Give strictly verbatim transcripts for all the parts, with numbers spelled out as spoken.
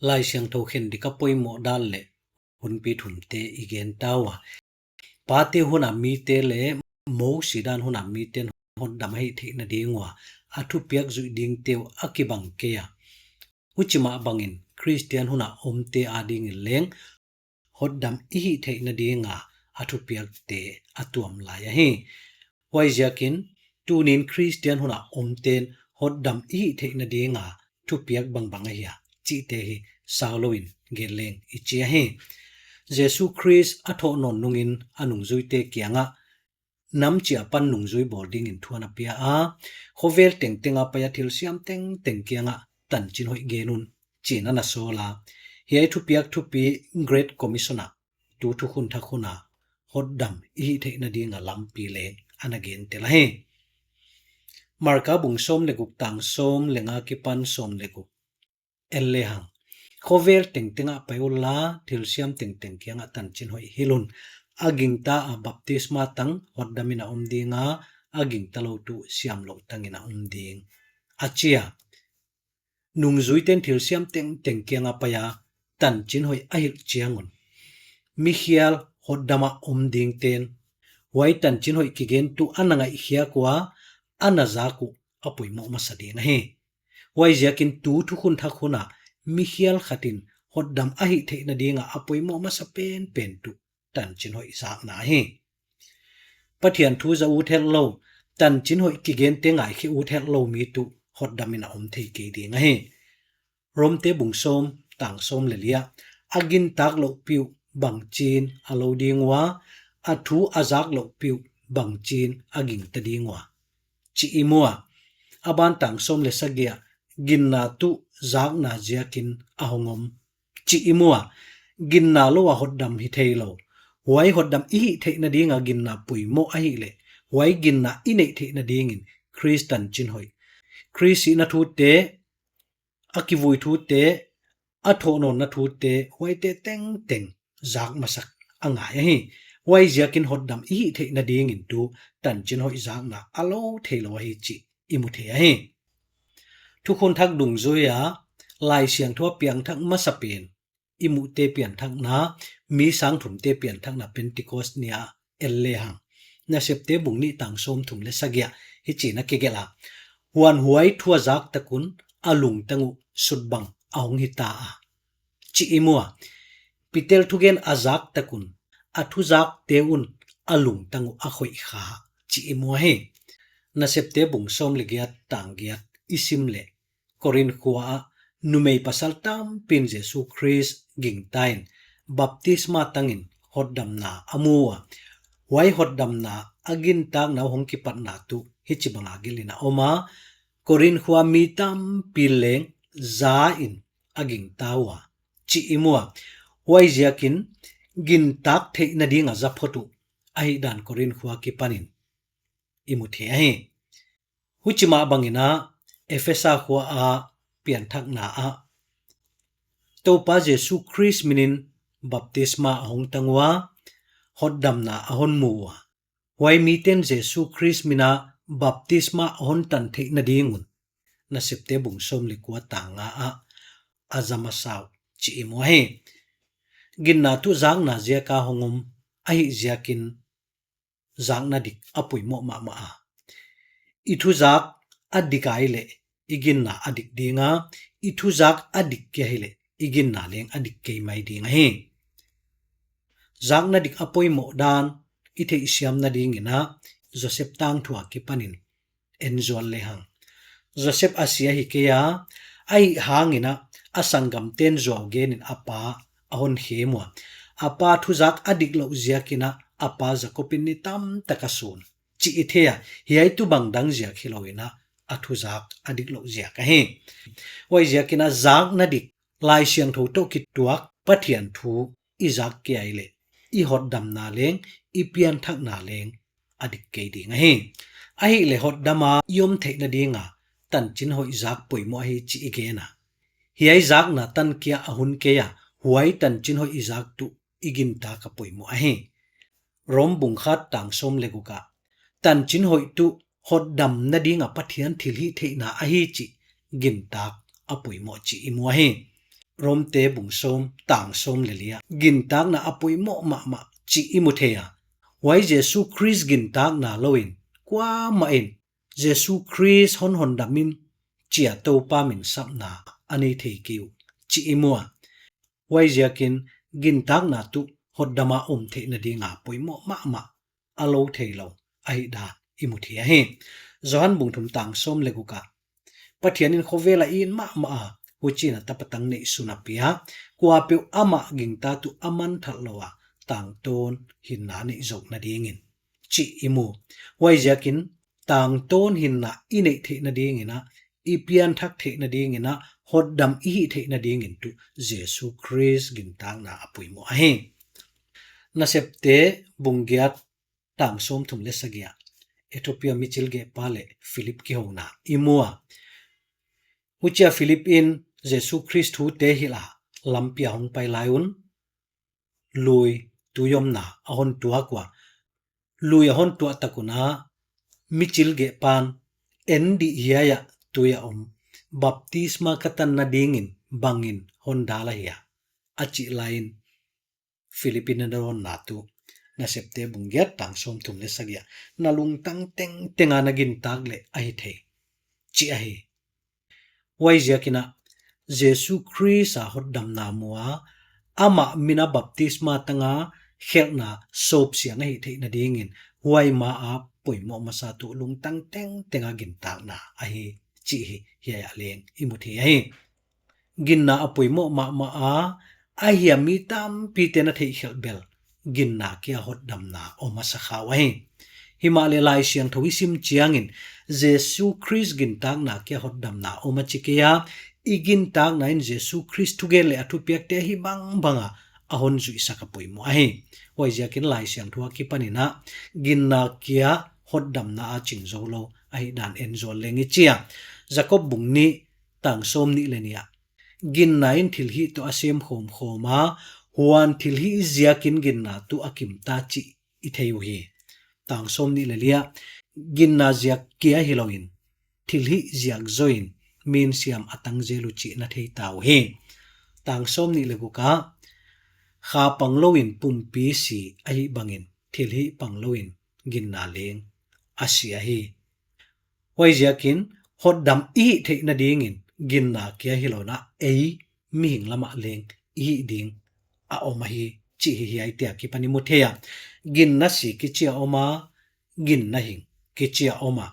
Laisiangthou khen dik a poimoh dan leh hunpi thumte i gen ta ua. Pate hun a mite leh Mosi dan hun a miten hotdam a hih theihna ding ua a thupiak zuih dingte uh a kibang kei a. Huchi mah bangin Khristian hun a omte adingin leng hotdam i hih theihna dinga a thupiakte a tuam lai ahi. Huaiziakin tunin Khristian hun a omten hotdam i hih theihna dinga thupiak bangbang ahia chihte hi saulouin gen leng i chi ahi. Jesu Khrist a thoh nawn nungin a nungzuite kiangah namchih apan nungzui bawl dingin thu ana pia a, khovel tengteng a pai a thilsiam tengteng kiangah tanchinhoih gen un, chiin ana sawl a. Hiai thupiak thupi Great Commission ah, tu thukhun thak hun a hotdam i hih theihna dinga lampi leng ana gen tel ahi. Marka bung sawm leh guk tang sawm leh nga akipan sawm leh guk en lehang, khovel tengteng ah pai unla, thilsiam tengteng kiangah tanchinhoih hilh un. A gingta a baptisma tang hotdamin a om dinga, a gingtalou tuh siamlouh tangin a om ding, a chi a. Nungzuiten thilsiam tengteng kianga pai a tanchinhoih a hilh chiang un, mikhial hotdam a om dingten huai tanchinhoih kigen tuh ana ngaihkhiak ua, ana zak uh a poimoh masa ding ahi. Huaiziakin tu thukhun thak hun a mikhial khatin hotdam a hih theihna dinga a poimoh masa penpen tuh tanchinhoih zakna ahi. Pathian thu za ut hetlou, tanchinhoih kigente ngaikhe ut hetlou mi tuh hotdamin a om thei kei ding ahi. Romte bung sawm tang sawm leh li ah, a gintak louhpi uh bangchiin a lou ding ua, a thu a zak louhpi uh bangchiin a gingta ding ua, chih i mu a. A ban tang sawm leh sagih ah, ginna tuh zakna ziakin a hong om, chih i mu a. Ginna lou a hotdam hi theilou. Huai hotdam i hih theihna dinga ginna poimoh ahihleh, huai ginna i neih theihna dingin Khrist tanchinhoih, Khrist sihna thute, a kivui thute, a thohnawnna thute, huaite tengteng zak masak a ngai ahi. Huaiziakin hotdam i hih theihna dingin tuh tanchinhoih zakna a lou theilou ahi chih i mu thei ahi. Thukhun thak dungzui a Laisiangthou a piangthak masa pen, i muhte pianthakna, mi sang thumte pianthakna Pentecost ni a en lehang, Nasepte bung nih tang sawmthum leh sagih ah hichiin a kigelh a, huan huai thu a zak tak un a lungtang uh sut bang a hong hita a, chih i mu a. Peter thugen a zak tak un a thuzakte un a lungtang uh a khoih kha, chih i mu ahi. Nasepte bung sawm leh giat tang giat i sim leh, Korinth khua ah numei pasal tampiin Jesu Khrist gingtain baptisma tangin hotdamna a mu a. Huai hotdamna a gintakna uh hong kipatna tuh hichibanga gelhin a om a, Korinth khua mi tampi leng zain a gingta ua, chih i mu a. Huaiziakin gintak theihna dinga za phot uh ahihdan Korinth khua akipanin i mu thei ahi. Huchi mah bangin a, Ephesa khua a pianthakna ah, Toupa Jesu Khrist minin baptisma a hong tang ua, hotdamna a hon mu ua. Huai miten Jesu Khrist mina baptisma a hon tan theihna ding un, Nasepte bung sawm leh kua tang nga ah a za masa uh, chih i mu ahi. Ginna tuh zakna ziaka hong om ahihziakin zakna dik a poimoh mahmah a. I thuzak a dik ahihleh i ginna a dik ding a, i thuzak a dik kei ahihleh i ginna leng a dik kei mai ding ahi. Zakna dik a poimoh dan i theihsiamna dingin a, Joseph tangthu akipanin en zual lehang. Joseph a si ahi kei a, ahihhangin a, a sanggamten zuau genin a pa a hon khem ua. A pa thuzak a diklouh ziakin a, a pa Jakob in ni tamtak a sun, chih i thei a, hiai tuh bangdang ziak hilouin a, a thuzak a diklouh ziak ahi. Huaiziakin a zakna dik, Laisiangthou toh kituak Pathian thu i zak kei ahihleh, i hotdamna leng, i pianthakna leng a dik kei ding ahi. Ahihleh hotdam a i om theihna dinga tanchinhoih zak poimoh ahi chih i gen a. Hiai zakna tan kia a hun kei a, huai tanchinhoih i zak tuh i gintak a poimoh ahi. Rom bung khat tang sawm leh guk ah, tanchinhoih tuh hotdamna dinga Pathian thilhihtheihna ahi chih gintak a poimoh chih i mu ahi. Romte bung sawm tang sawm leh li ah gintakna a poimoh mahmah chih i mu thei a. Huai Jesu Khrist gintakna louin kuamah in Jesu Khrist hon hondam in chi a Toupa min sapna a nei thei kei uh chih i mu a. Huaiziakin gintakna tuh hotdam a om theihna ding a poimoh mahmah a lou theilou ahihdan i mu thei ahi. Johan bung thum tang sawm leh guk ah Pathian in khovel a it mahmah a, huchiin a tapa tang neihsun a pia, kuapeuh amah gingta tuh a manthat lou a, tangtawn hinna neih zouna dingin chih i mu. Huaiziakin tangtawn hinna i neih theihna dingin a, i pianthak theihna dingin a, hotdam i hih theihna dingin tuh Jesu Khrist gintakna a poimoh ahi. Nasepte bung giat tang sawmthum leh sagih ah Ethiopia michilgehpa leh Philip kihouna i mu a. Huchia Philip in Jesu Khrist thute hilh a lampi a hongpai lai un, lui tui omna a hon tuak ua. Lui a hon tuah tak un a michilgehpan, "En dih, hiai ah tui a om. Baptisma ka tanna dingin bangin hon dal ahia?" a chih laiin Philip in a dawnna tuh Nasepte bung giat tang sawmthum leh sagih ah, "Na lungtang tengteng a na gintak leh ahi thei," chih ahi. Huaiziakin a Jesu Khrist a hotdamna mu a, amah min a baptisma tang a khelhna sawpsiang a hih theihna dingin huai ma a poimoh masa tuh lungtang tengteng a gintakna ahi chih hi hiai ah leng i mu thei ahi. Ginna a poimoh mahmah a, ahia mi tampite'n a theihkhelh bel ginna kia hotdamna om a sa kha uh ahi. Himahleh Laisiangthou i sim chiangin Jesu Khrist gintakna kia hotdamna om a chi kei a, i gintakna in Jesu Khrist thugen leh a thupiakte hi bangbang a a hon zuihsak a poimoh ahi. Huaiziakin Laisiangthou akipanin a ginna kia hotdamna a ching zoulou ahihdan en zual leng i chi a. Jakob bung nih tang sawmnih leh nih ah, "Ginna in thilhih toh a sem khawmkhawm a, huan thilhih ziakin ginna tuh a kimta chih i thei uhi." Tang sawmnih leh li ah, "Ginna ziak kia hilouin, thilhih ziak zoin min siam a tang zel uh chih na thei ta uhi." Tang sawmnih leh guk ah, "Kha panglouin pumpi si ahih bangin, thilhih panglouin ginna leng a si ahi." Huaiziakin hotdam i hih theihna dingin ginna kia hilou in a, ei mihing lam ah leng i hih ding a om ahi chih hi hiaite akipan i mu thei a. Ginna si kichi a om a, ginna hing kichi a om a.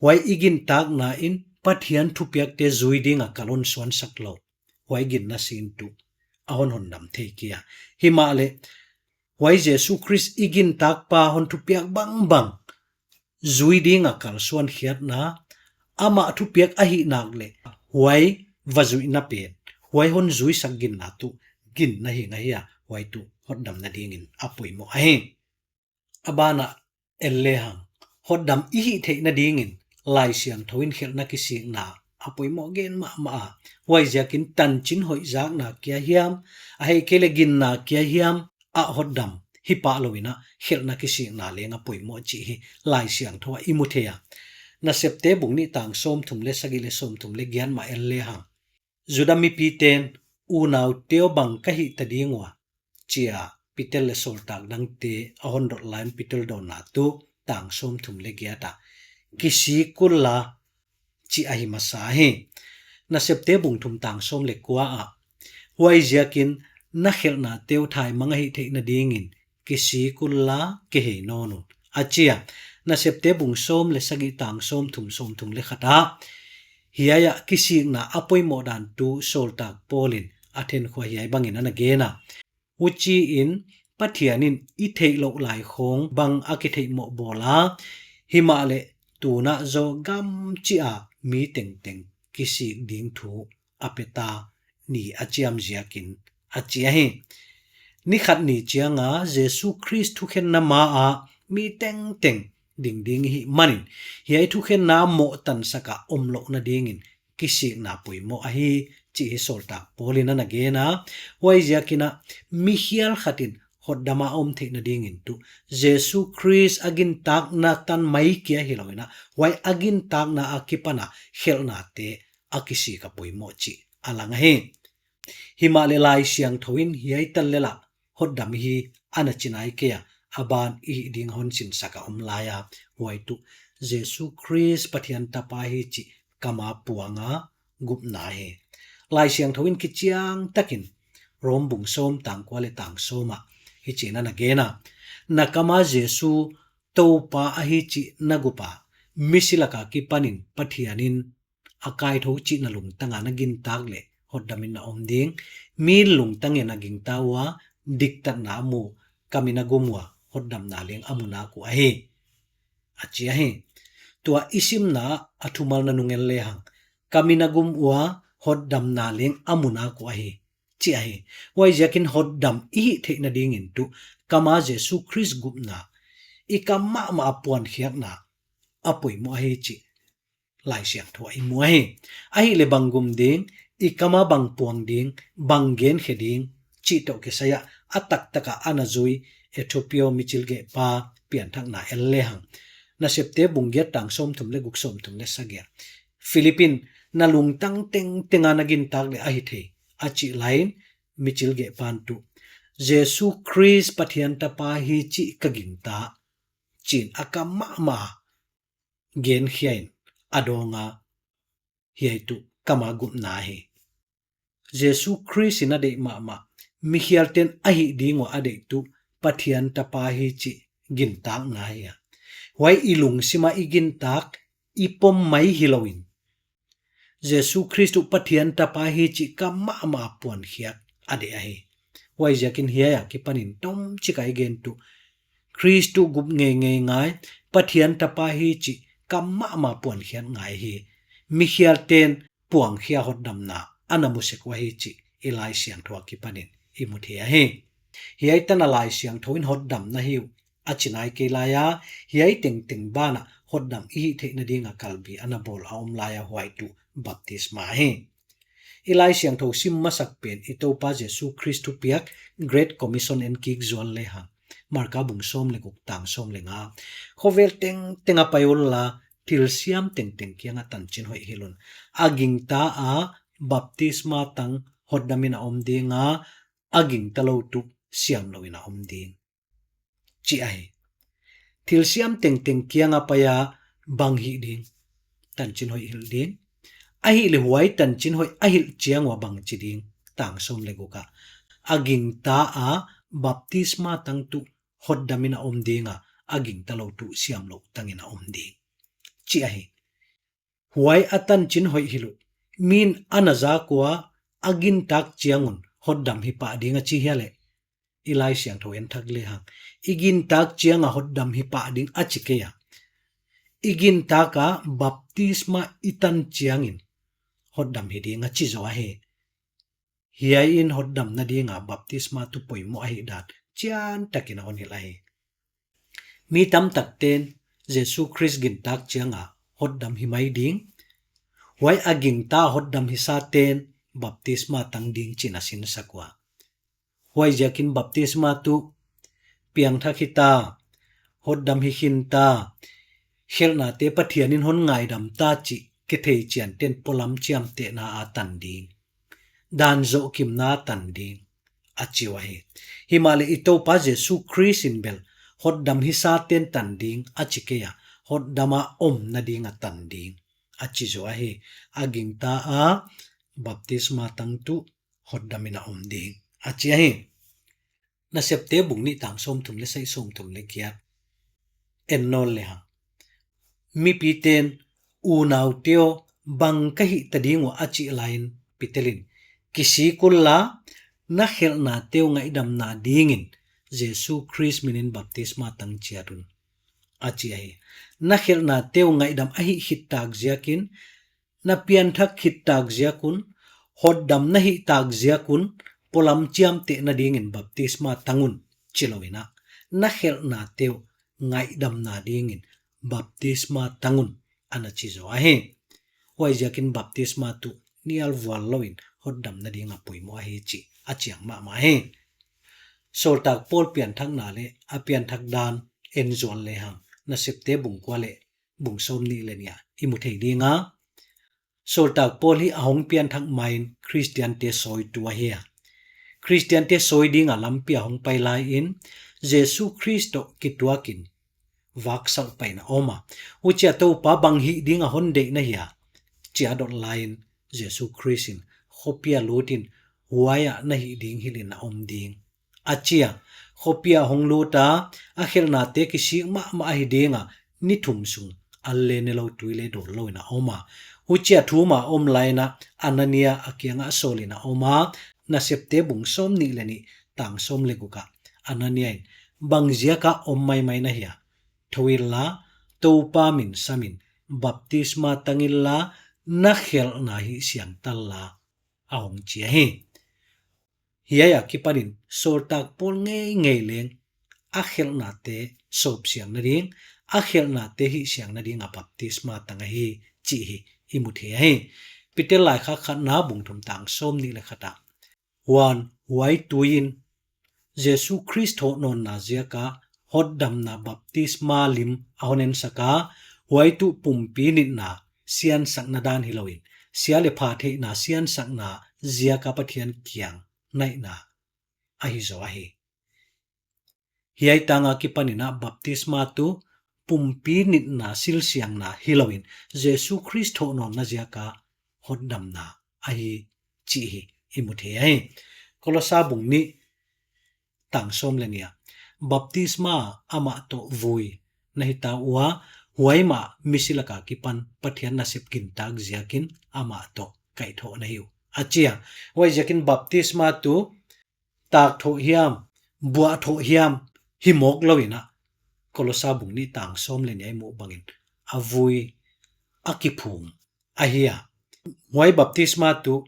Huai i gintakna in Pathian thupiakte zui ding a kal hon suansak lou, huai ginna si in tuh a hon hondam thei kei a. Himahleh huai Jesu Khrist i gintakpa hon thupiak bangbang zui ding a kalsuankhiatna, amah thupiak ahih nak leh huai va zuihna pen, huai hon zuisak ginna tuh ginna hing ahi a, huai tuh hotdamna dingin a poimoh ahi. A ban ah en lehang, hotdam i hih theihna dingin Laisiangthou in khelhna kisikna a poimoh gen mahmah a. Huaiziakin tanchin hoih zakna kia hiam, ahihkeileh ginna kia hiam ah hotdam hi pah louin a khelhna kisikna leng a poimoh chih hi Laisiangthou ah i mu thei a. Nasepte bung nih tang sawmthum leh sagih leh sawmthum leh giat mah en lehang, Juda mipite'n, "Unaute aw, bang ka hih ta ding ua?" chi a Peter leh sawltak dangte a hon dot lai un Peter dawnna tuh tang sawmthum leh giat ah, "Kisik unla," chih ahi masa hi. Nasepte bung thum tang sawm leh kua ah, "Huaiziakin na khelhnate uh thaimang a hih theihna dingin kisik unla, kihei nawn un," a chi a. Nasepte bung sawm leh sagih tang sawmthum, sawmthum leh khat ah, hiai ah kisikna a poimoh dan tuh sawltak Paul in a then khua hiai bangin ana gen a. Huchiin Pathian in i theihlouh lai khawng bang a kitheihmoh bawl a, himahleh tun ah zaw gam chih a mi tengteng kisik ding thu a pe ta ni a chiam ziakin, a chi ahi. Ni khat ni chiang a Jesu Khrist thukhenna ma a mi tengteng ding ding i hih manin, hiai thukhenna mohtansak a omlouhna dingin kisikna poimoh ahi chih hi sawltak Paul in ana gen a. Huaiziakin a, mi hial khat in hotdam a om theihna dingin tuh Jesu Khrist a gintakna tan mai kia hilouin a, huai a gintakna akipan a khelhnate a kisik a poimoh chih a lang ahi. Himahleh Laisiangthou in hiai tan lel a hotdam hi ana chi nai kei a, a ban i hih ding hon sinsak a om lai a, huai tuh Jesu Khrist Pathian tapa hi chih kam a puang a gupna hi. Laisiangthou in kichiang takin Rom bung sawm tang kua leh tang sawm ah hichiin ana gen a: Na kam a Jesu Toupa ahi chih na gup a, misi lak a kipanin Pathian in a kaithou chih na lungtang a na gintak leh hotdam in na om ding. Mi'n lungtang in a gingta ua, diktatna a mu, kam in a gum ua, hotdamna leng a mu nak uh ahi, a chi ahi. Tua i simna a thumalna nung en lehang, kam in a gum ua, hotdamna leng a mu nak uh ahi, chi ahi. Huaiziakin hotdam i hih theihna dingin tuh kam a Jesu Khrist gupna, i kam mahmah a puankhiakna a poimoh ahi chih Laisiangthou ah i mu ahi. Ahihleh bang gum ding, i kam a bang puang ding, bang genkhe ding chih toh kisai a, a taktak a ana zui Ethiopia mi chilgehpa pianthakna en lehang, Nasepte bung giat tang sawmthum leh guk, sawmthum leh sagih ah, Philip in, Na lungtang tengteng a na gintak leh ahi thei, a chih laiin mi chilgehpa'n tuh, Jesu Khrist Pathian tapa hi chih ka gingta, chiin a kam mahmah a genkhia in a dawng a, hiai tuh kam a gupna hi. Jesu Khrist in a deih mahmah, mikhialte'n a hih ding ua a deih tuh Pathian tapa hi chih gintakna hi a. Huai i lungsim a i gintak, i pom mai hilouin, Jesu Khrist tuh Pathian tapa hi chih kam mahmah a puankhiak a deih ahi. Huaiziakin hiai a kipanin tomchik a i gen tuh, Khrist tuh gup ngeingei ngai, Pathian tapa hi chih kam mahmah puankhiak ngai hi. Mikhialte'n puangkhia hotdamna ana mu sek uh ahi chih i Laisiangthou a kipanin i mu thei ahi. Hiai tan a Laisiangthou in hotdam na hi uh a chi nai kei lai a, hiai tengteng banah hotdam i hih theihna ding a kalbi ana bawl a om lai a, huai tuh baptisma hi. I Laisiangthou sim masak pen i Toupa Jesu Khrist thupiak Great Commission en kik zual lehang, Marka bung sawm leh guk tang sawm leh nga, Khovel tengteng a pai unla, thilsiam tengteng kiang a tanchin hoih hilh un. A gingta a baptisma tang hotdam in a om ding a, a gingta lou tuh siamlouh in a om ding, chi ahi. Thilsiam tengteng kiang a pai a bang hih ding, tanchin hoih hilh ding. Ahihleh huai tanchin hoih a hilh chiang ua bang chi ding, tang sawm leh guk ah, a gingta a baptisma tang tuh hotdam in a om ding a, a gingta lou tuh siamlouh tang in a om ding, chi ahi. Huai a tanchin hoih hilh uh, mi'n ana zak ua, a gintak chiang un hotdam hi pah ding a chi hia leh, i Laisiangthou en thak lehang, i gintak chiang a hotdam hi pah ding a chi kei a. I gintak a baptisma i tan chiangin hotdam hi ding a chi zaw ahi. Hiai in hotdamna ding a baptisma tuh poimoh ahih dan chiantak in a hon hilh ahi. Mi tamtakte'n Jesu Khrist gintak chiang a hotdam hi mai ding, huai a gingta a hotdam hisate'n baptisma tang ding chi'n a sinsak ua. Huaiziakin baptisma tuh piangthak hita, hotdam hi khinta, khelhnate Pathian in hon ngaidam ta chih kitheichiante'n polam chiamtehna a tan ding, dan zohkimna a tan ding, a chi uh ahi. Himahleh i Toupa Jesu Khrist in bel hotdam hisate'n tan ding a chi kei a, hotdam a omna ding a tan ding, a chi zaw ahi. A gingta a baptisma tang tuh hotdam in a om ding, a chi ahi. Nasepte bung nih tang sawmthum leh sagih, sawmthum leh giat en nawn lehang, mipite'n unaute aw, bang ka hih ta ding uh a chih laiin Peter in, kisik unla, na khelhnate uh ngaihdamna dingin Jesu Khrist minin baptisma tang chiat un, a chi ahi. Na khelhnate uh ngaihdam a hih khit tak ziakin, na pianthak khit tak ziak un, hotdam na hih tak ziak un, polam chiamtehna dingin baptisma tang un, chi lou in a, na khelhnate uh ngaihdamna dingin baptisma tang un, ana chi zaw ahi. Huaiziakin baptisma tuh nial vual louin hotdamna ding a poimoh ahi chih a chiang mahmah hi. Sawltak Paul pianthakna leh a pianthak dan en zual lehang, Nasepte bung kua leh bung sawmnih leh nih ah i mu thei ding a, Sawltak Paul hi a hong pianthak main Khristiante sawitu ahi a. Khristiante sawi dinga lampi a hong pai laiin, Jesu Khrist toh kituakin vaksauh paina om a. Huchia Toupa bang hih dinga hon deih na hia, chia dot laiin Jesu Khrist in khopi a lutin huaia na hih ding hilhin a om ding, a chi a. Khopi a hong luta, a khelhnate kisik mahmah ahi dinga, ni thum sung an le ne lou, tui le dawl louin a om a. Huchia thum a om laina Anania a kiangah sawlin a om a, Nasepte bung sawmnih leh nih tang sawm leh guk ah Anania in, bang ziaka om maimai na hia? Thou inla, Toupa min samin baptisma tang inla, na khelhna hihsiang tanla, a hong chi ahi. Hiai akipanin Sawltak Paul ngeingei leng a khelhnate sawpsiangna ding, a khelhnate hihsiangna dinga baptisma tang ahi chih hi i mu thei ahi. Peter laikhak khatna bung thum tang sawmnih leh khat ah, huan huai tuiin Jesu Khrist thohnawnna ziaka hotdamna baptisma lim a hon ensak a, huai tuh pumpi nitna siansakna dan hilouin, sia leh pha theihna siansakna ziaka Pathian kiang naihna ahi zaw ahi. Hiai tang akipanin a baptisma tuh pumpi nitna silsiangna hilouin, Jesu Khrist thohnawnna ziaka hotdamna ahi chih hi i mu thei ahi. Kolosa bung nih tang sawm leh nih ah, baptisma amah toh vui na hita ua, huai mah misi laka kipan Pathian nasep gintak ziakin amah toh kaihthoh na hi uh, a chi a. Huaiziakin baptisma tuh tak thoh hiam, buah thoh hiam hi mawk louin a, Kolosa bung nih tang sawm leh nih ah i muh bangin a vui a kiphum ahi a. Huai baptisma tuh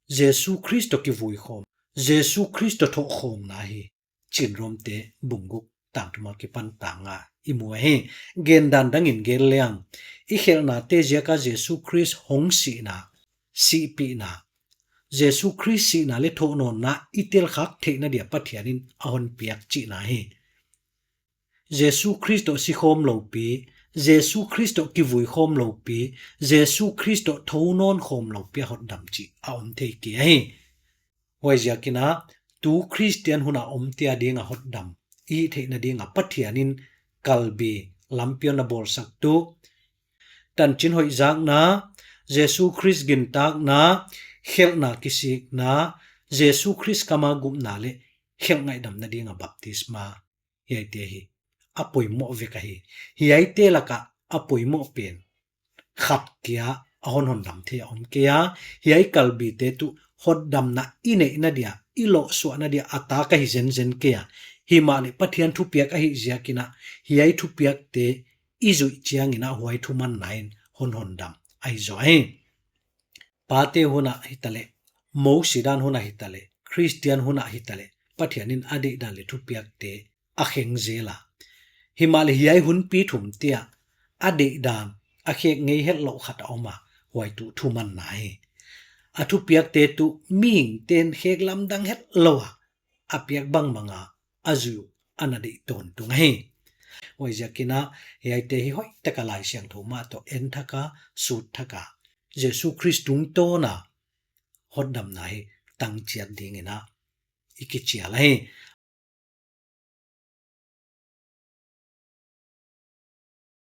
Jesu Khrist toh kivui khawm, Jesu Khrist toh thoh khawmna hi, chiin Romte bung guk tang thum akipan tang nga i mu ahi. Gen dan dangin gen leng, i khelhnate ziaka Jesu Khrist hong sihna, sihpihna, Jesu Khrist sihna leh thohnawnna i tel khak theihna dia Pathianin a hon piak chihna hi. Jesu Khrist toh si khawm loupi, Jesu Khrist toh kivui khawm loupi, Jesu Khrist toh thou nawn khawm loupi a hotdam chih a om thei kei ahi. Huaiziakin a, tu Khristian hun a omte a dinga hotdam i theihna dinga Pathianin kalbi lampi hon na bawlsak tuh, tanchin hoih zakna, Jesu Khrist gintakna, khelhna kisikna, Jesu Khrist kam a gupna leh khelh ngaihdamna dinga baptisma, hiaite hi a poimoh vek ahi. Hiaite laka a poimoh pen khat kia a hon hondam thei a om kei a. Hiai kalbite tuh hotdamna i neihna dia, i lohsuahna dia a tak ahi zenzen kei a. Himahleh Pathian thupiak ahih ziakin a, hiai thupiakte i zuih chiangin a huai thumanna in hon hondam ahi zaw ahi. Pate hun ah hitaleh, Mosi dan hun ah hitaleh, Khristian hun ah hitaleh, Pathianin a deihdan leh thupiakte a kheng zel a. Himahleh hiai hunpi thumte ah a deihdan a khek ngei hetlouh khat a om a, huai tuh thumanna hi. A thupiakte tuh mihingten khek lamdang hetlou a, a piak bangbang a a zuih uh ana deih tawntung ahi. Huaiziakin a, hiaite hi hoihtaka Laisiangthou mah toh en thak a, sut thak a, Jesu Khrist tungtawn a hotdamna hi tang chiat dingin a i kichial ahi.